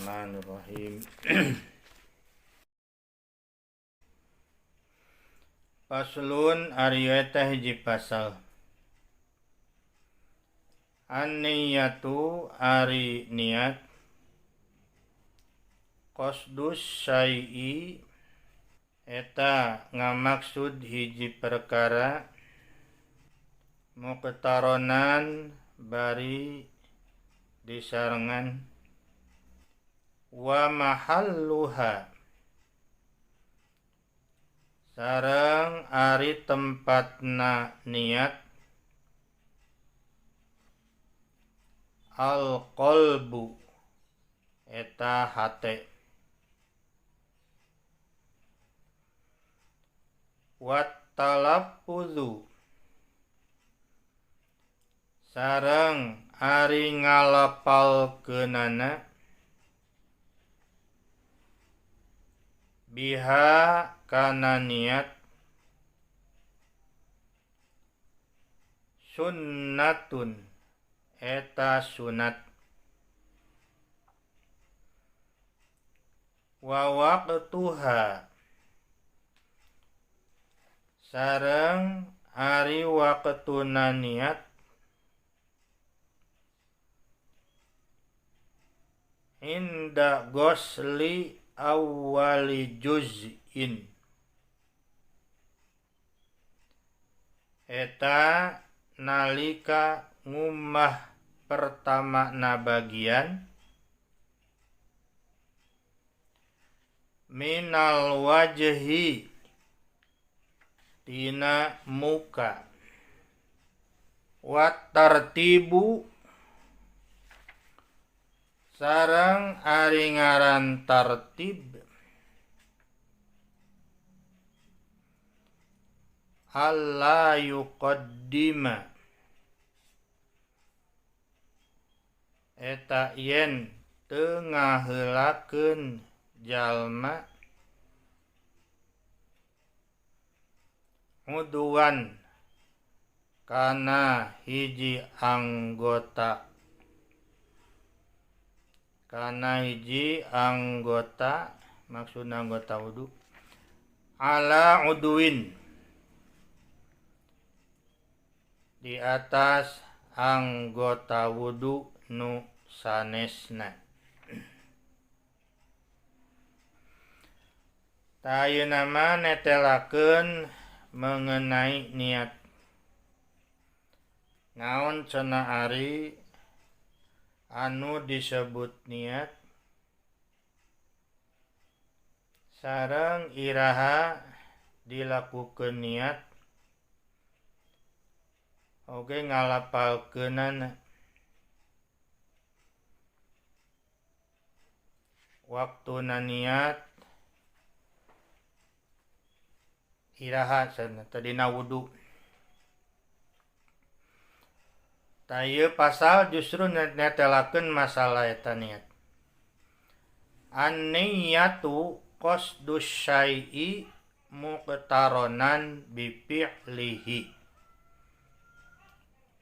Bismillahirrahmanirrahim. Faslun ari eta hiji pasal. An-niyatu ari niat qasdus syai'i eta ngamaksud hiji perkara muqtaronan bari disarengan wa mahalluha sareng ari tempatna niat al-qalbu eta hate wat talaffuzu sareng ari ngalapalkeunana biha kana niat sunnatun eta sunat wa waqtuha sareng ari waqtuna niat inda ghusli awwali juz'in eta nalika ngumah pertama na bagian minal wajhi tina muka wa tartibu sareng ari ngaran tartib alla yuqaddima eta yen teu ngaheulakeun jalma uduan kana hiji anggota kana hiji anggota maksudna anggota wudu ala uduin di atas anggota wudu nu sanesna. Tah ayeuna mah netelakeun mengenai niat. Naon cenah ari anu disebut niat sareng iraha dilakukeun niat oge ngalapalkeunana. Waktuna niat iraha cenah teh dina wudu. Tah ieu pasal justru netelakeun masalah eta niat. An-niyatu qasdus syai'i muqtaronan bi fi'lihi.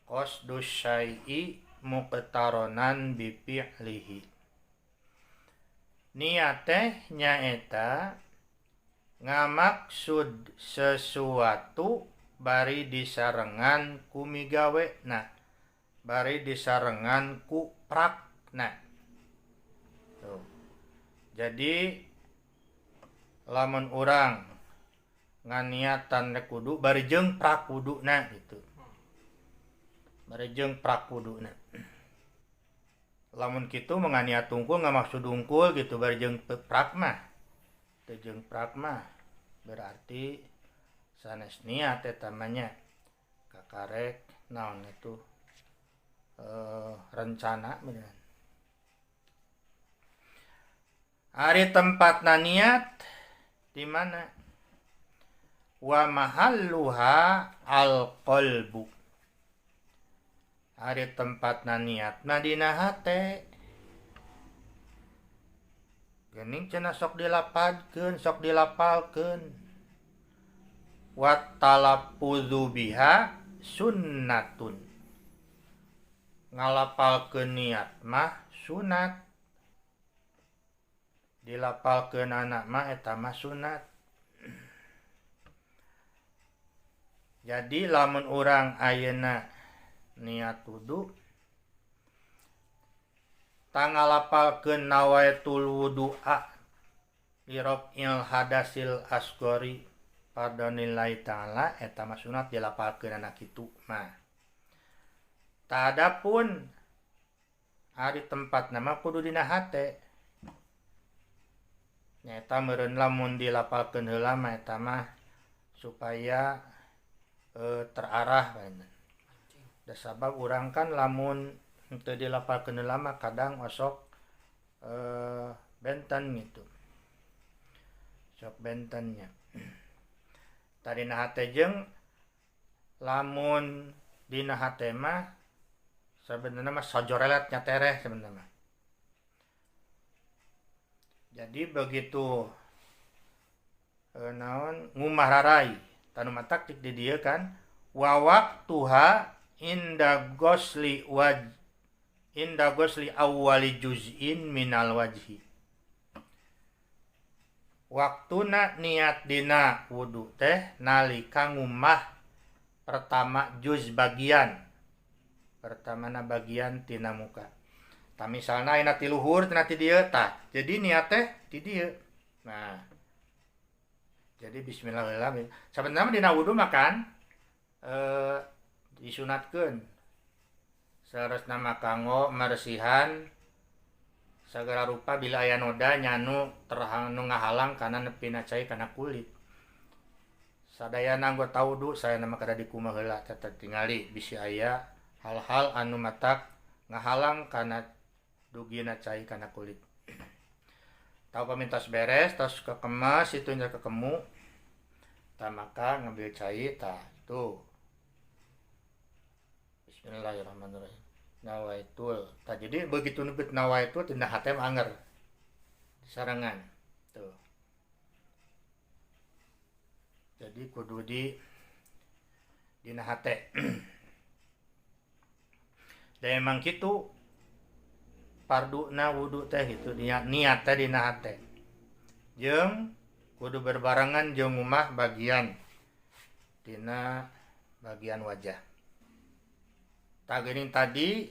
Qasdus syai'i muqtaronan bi fi'lihi. Niat teh nyaeta ngamaksud sesuatu bari disarengan ku migawena, bari disarengan ku prakna. Tuh. Jadi lamun urang nganiatan rek wudu bari jeung prak wuduna gitu. Bari jeung prak wuduna. Lamun kitu mah nganiat tungkul ngamaksud hungkul gitu bari jeung prak mah. Teu jeung prak mah berarti sanes niat eta mah nya. Kakarek naon itu rencana beneran. Ari tempatna niat di mana? Wa mahalluha al-qalbu. Ari tempatna niat mah dina hate. Geuning cenah sok dilapadkeun, sok dilapalkeun. Wa talaffuzu biha sunnatun. Ngalapalkeun niat mah sunat. Dilapalkeun anak mah eta mah sunat. Jadi lamun urang ayeuna niat wudu tangalapalkeun nawaitul wudu'a liraf'il hadasil asgori fardhonillahi ta'ala eta mah sunat dilapalkeun anak kitu mah. Tah adapun ari tempatna mah kudu dina hate. Nyaeta meureun lamun dilapalkeun heula mah eta mah supaya terarah bae. Da sabab urang kan lamun teu dilapalkeun heula mah kadang osok benten gitu. Sok bentennya. Tah dina hate jeung lamun dina hate mah sebenarnya mah sajorelet nya tereh sebenarnya mah. Jadi begitu naon ngumah rarai tanu matak cik di dieu kan wa waqtuha inda ghusli waj inda ghusli awwali juz'in minal wajhi. Waktuna niat dina wudu teh nalika ngumah pertama juz bagian pertamana bagian tina muka. Tah misalna ayeuna ti luhur tina ti dieu tah jadi niat teh ti dieu. Nah jadi bismillahirrahmanirrahim. Sabenerna dina wudu mah kan disunatkeun saleresna mah kanggo meresihan sagala rupa bila aya noda nyanu terhang nu ngahalang kana nepina cai kana kulit. Sadayana anggota wudu sayana mah kada dikumaha heula teh tingali bisi aya hal-hal anu matak ngahalang kana dugina cai kana kulit. Tah upami tos beres tos kekemas itu nya kekemu tah maka ngambil cai tah tuh. Bismillahirrahmanirrahim. Nawaitul. Tah jadi begitu nebet nawaitul tina hate mah anger. Sarengan. Tuh. Jadi kudu di dina hate. Da emang kitu parduna wudu teh gitu niat niat teh dina hate. Jeung kudu berbarengan jeung ngumah bagian dina bagian wajah. Tah geuning tadi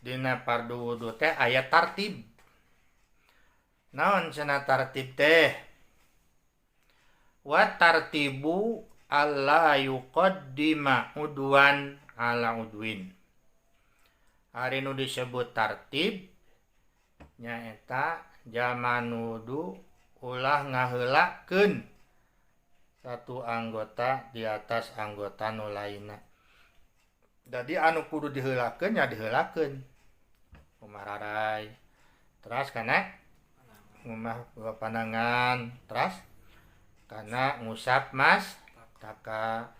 dina fardu wudu teh aya tartib. Naon cenah tartib teh? Wa tartibu alla yuqaddima udwan ala udwin. Ari nu disebut tartib nyaeta jaman wudu ulah ngaheulakeun satu anggota di atas anggota nu lainna. Jadi anu kudu diheulakeun nya diheulakeun. Ngumah rarai. Teras kana ngumah panangan, teras kana ngusap mas taka,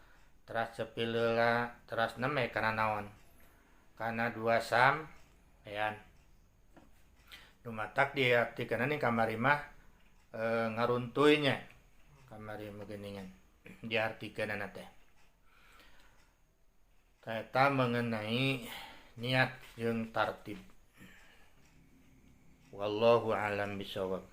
teras cepil heula, teras neme kana naon? Kana dua sampean. Nu matak diartikeun ning kamari mah ngaruntuy nya. Kamari mah geuningan diartikeunana teh. Eta mengenai niat jeung tartib. Wallahu a'lam bishawab.